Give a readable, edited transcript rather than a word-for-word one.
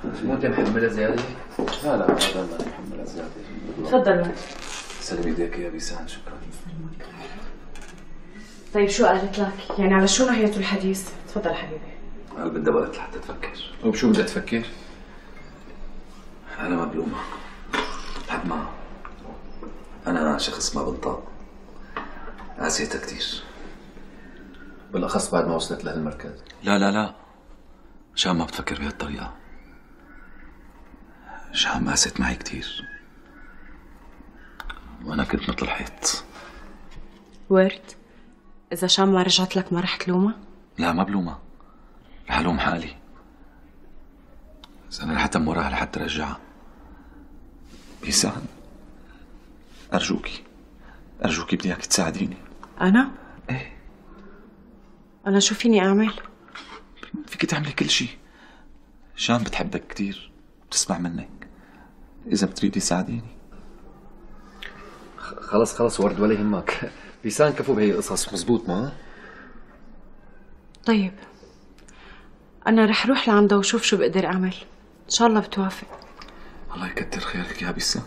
مو انت محملها زيادة؟ لا لا ابدا ما محملها زيادة. تفضل. سلم ايديك يا بيسان، شكرا. طيب شو قالت لك؟ يعني على شو نهيتوا الحديث؟ تفضل حبيبي. قال بدها وقت لحتى تفكر. وبشو بدها تفكر؟ أنا ما بلومها، لحد ما أنا شخص ما بنطاق، عزيتها كثير، بالأخص بعد ما وصلت لهالمركز. لا لا لا، شام ما بتفكر بهالطريقة. شام قاست معي كثير وأنا كنت مثل الحيط. ورد، إذا شام ما رجعت لك ما رح تلومها؟ لا ما بلومها، رح ألوم حالي. بس أنا رح أتم وراها لحتى أرجعها. بيسان أرجوكي، أرجوكي بدي إياك تساعديني. أنا؟ إيه. أنا شو فيني أعمل؟ فيك تعملي كل شيء. شام بتحبك كثير، بتسمع منك. إذا بتريدي ساعديني. خلص خلص ورد ولا يهمك، بيسان كفو بهي القصص، مزبوط ما؟ طيب أنا رح روح لعندها وشوف شو بقدر أعمل، إن شاء الله بتوافق. الله يكتر خيرك يا بيسان.